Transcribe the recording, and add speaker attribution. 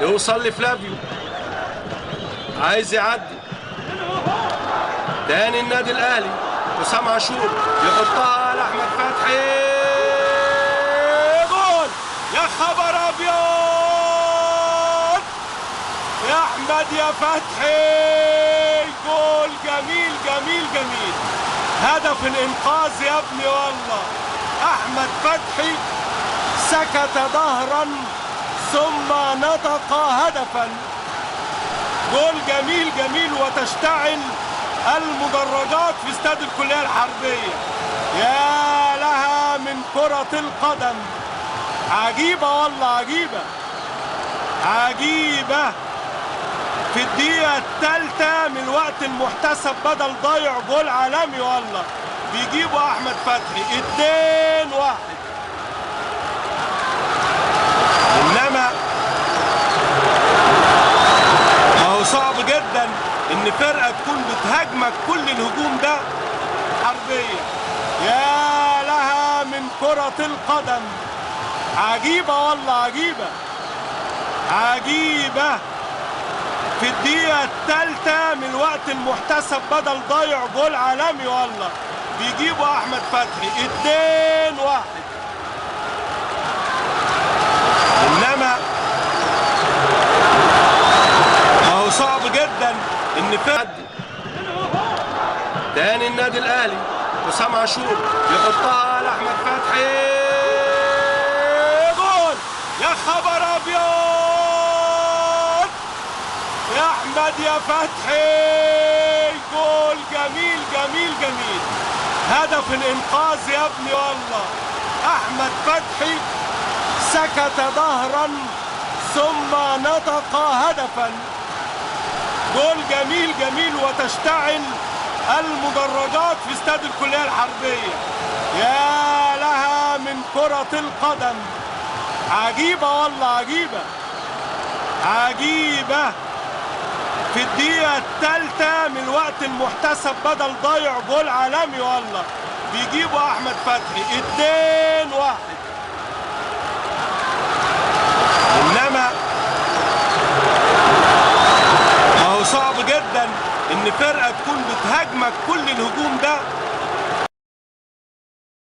Speaker 1: توصل لفلافيو، عايز يعدي تاني النادي الاهلي. حسام عاشور يحطها لاحمد فتحي، جول! يا خبر ابيض يا احمد يا فتحي، جول جميل جميل جميل، هدف الانقاذ يا ابني والله. احمد فتحي سكت ظهرا ثم نطق هدفا، جول جميل جميل، وتشتعل المدرجات في استاد الكلية الحربية. يا لها من كرة القدم، عجيبة والله، عجيبة عجيبة. في الدقيقة الثالثة من الوقت المحتسب بدل ضايع، جول عالمي والله، بيجيبوا أحمد فتحي 2-1. إنما ما هو صعب جدا إن فرقة تكون بتهاجمك كل الهجوم ده. حربية، يا لها من كرة القدم، عجيبة والله، عجيبة عجيبة. في الدقيقة الثالثة من الوقت المحتسب بدل ضايع، جول عالمي والله، بيجيبوا أحمد فتحي 2-1. إنما ما هو صعب جدا إن فرقة تاني النادي الأهلي. حسام عاشور يحطها لأحمد فتحي، جول! يا خبر أبيض يا أحمد يا فتحي، جول جميل جميل جميل، هدف الإنقاذ يا ابني والله. أحمد فتحي سكت ظهرا ثم نطق هدفا، جول جميل جميل، وتشتعل المدرجات في استاد الكلية الحربية. يا لها من كرة القدم، عجيبة والله، عجيبة عجيبة. في الدقيقة الثالثة من الوقت المحتسب بدل ضايع، جول عالمي والله، بيجيبوا أحمد فتحي 2-1.